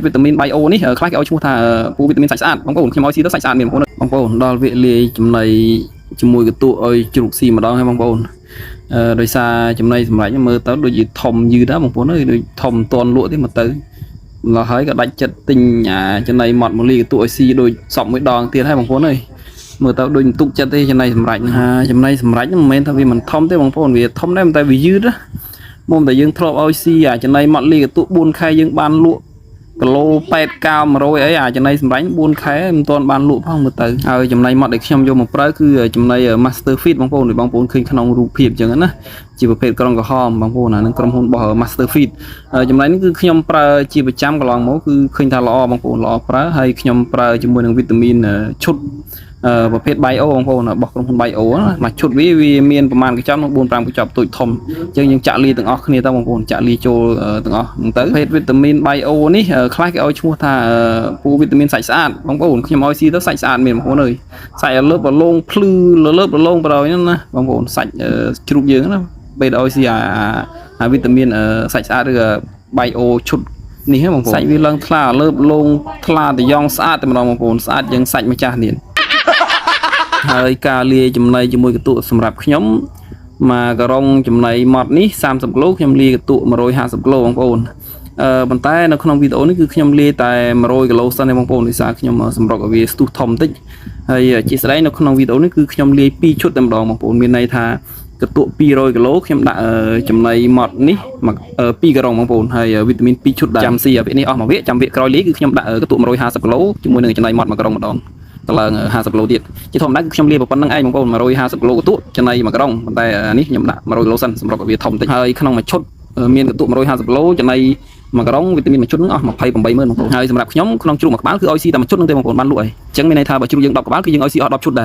វីតាមីន Bio នេះខ្លះគេឲ្យឈ្មោះថាពូវីតាមីនសាច់ស្អាតបងប្អូនខ្ញុំឲ្យស៊ីទៅសាច់ស្អាតមានបងប្អូនបងប្អូនដល់វគ្គលាយចំណីជាមួយកន្ទក់ឲ្យជ្រូកស៊ីម្ដងហើយបងប្អូនអឺដោយសារចំណីសម្រាប់មើលទៅដូចជាធំយឺតណាបងប្អូនអើយដូចធំមិនទាន់លក់ទេមកទៅម្ល៉េះហើយក៏ដាច់ចិត្តទិញអាចំណីម៉ត់មូលីកន្ទក់ឲ្យស៊ីដូចសពមួយដងទៀតហើយបងប្អូនអើយមើលទៅដូចមិនទុកចិត្តទេចំណីសម្រាប់ហ្នឹងហាចំណីសម្រាប់ហ្នឹងមិនមែនថាវាមិនធំទេបងប្អូនវាធំដែរតែវាយឺតណាមុំតែយើងធ្លាប់ឲ្យស៊ីអាចំណីម៉ត់លីកន្ទក់4ខែយើងបានលក់ គីឡូ8 9 100អីអាចចំណីសម្រាញ់4ខែមិនទាន់បានលក់ផងមើលទៅហើយចំណីម៉ត់ដែលខ្ញុំយកមកប្រើគឺចំណី Master Feed បងប្អូនដូចបងប្អូនឃើញក្នុងរូបភាពអញ្ចឹងណាជាប្រភេទក្រុងក្រហមបងប្អូនអានឹងក្រុមហ៊ុនរបស់ Master Feed ចំណីនេះគឺខ្ញុំប្រើជាប្រចាំកន្លងមកគឺឃើញថាល្អបងប្អូនល្អប្រើហើយខ្ញុំប្រើជាមួយនឹងវីតាមីនឈុត អឺប្រភេទ Bio បងប្អូនរបស់ក្រុមហ៊ុន Bio ណាមួយឈុតវាវាមានប្រមាណកញ្ចប់នោះ4 5កញ្ចប់តូចធំអញ្ចឹងយើងចាក់លាយទាំងអស់គ្នាទៅបងប្អូនចាក់លាយចូលទាំងអស់ហ្នឹងទៅប្រភេទវីតាមីន Bio នេះខ្លះគេឲ្យឈ្មោះថាពូវីតាមីនសាច់ស្អាតបងប្អូនខ្ញុំឲ្យស៊ីទៅសាច់ស្អាតមានបងប្អូនអើយសាច់ឲ្យលើបរលោងភ្លឺលើបរលោងបណ្ដោយហ្នឹងណាបងប្អូនសាច់ជ្រូកយើងណាពេលឲ្យស៊ីអាអាវីតាមីនសាច់ស្អាតឬ Bio ឈុតនេះហ្នឹងបងប្អូនសាច់វាឡើងថ្លាលើបលងថ្លាតយ៉ងស្អាតតែម្ដងបងប្អូនស្អាតជាងសាច់ម្ចាស់នេះ ហើយការលាយចំណីជាមួយកន្ទក់សម្រាប់ខ្ញុំមកការុងចំណីម៉ត់នេះ30គីឡូខ្ញុំលាយកន្ទក់150គីឡូបងប្អូនអឺប៉ុន្តែនៅក្នុងវីដេអូនេះគឺខ្ញុំលាយតែ100គីឡូសិនទេបងប្អូនដោយសារខ្ញុំសម្រុកឲ្យវាស្ទុះធំតិចហើយជាស្ដែងនៅក្នុងវីដេអូនេះគឺខ្ញុំលាយ2ឈុតតែម្ដងបងប្អូនមានន័យថាកន្ទក់200គីឡូខ្ញុំដាក់ចំណីម៉ត់នេះមក2ការុងបងប្អូនហើយវីតាមីន2ឈុតដែរចាំស៊ីអាវគ្គនេះអស់មួយវគ្គចាំវគ្គក្រោយលាយគឺខ្ញុំដាក់កន្ទក់150គីឡូជាមួយនឹងចំណីម៉ត់មួយការុងម្ដងតឡើង50គីឡូទៀត ជាធម្មតាគឺខ្ញុំលាយប៉ុណ្្នឹងឯងបងប្អូន150គីឡូកន្ទក់ចំណីមួយក្រុងប៉ុន្តែនេះខ្ញុំដាក់100គីឡូសិនសម្រាប់ឲ្យវាធំតិចហើយក្នុងមួយឈុតមានកន្ទក់150គីឡូចំណីមួយក្រុងវីតាមីនមួយឈុតហ្នឹងអស់280,000បងប្អូនហើយសម្រាប់ខ្ញុំក្នុងជ្រូកមួយក្បាលគឺឲ្យស៊ីតែមួយឈុតហ្នឹងទេបងប្អូនបានលក់ហើយអញ្ចឹងមានន័យថាបើជ្រូកយើង10ក្បាលគឺយើងឲ្យស៊ីអស់10ឈុតដែរ។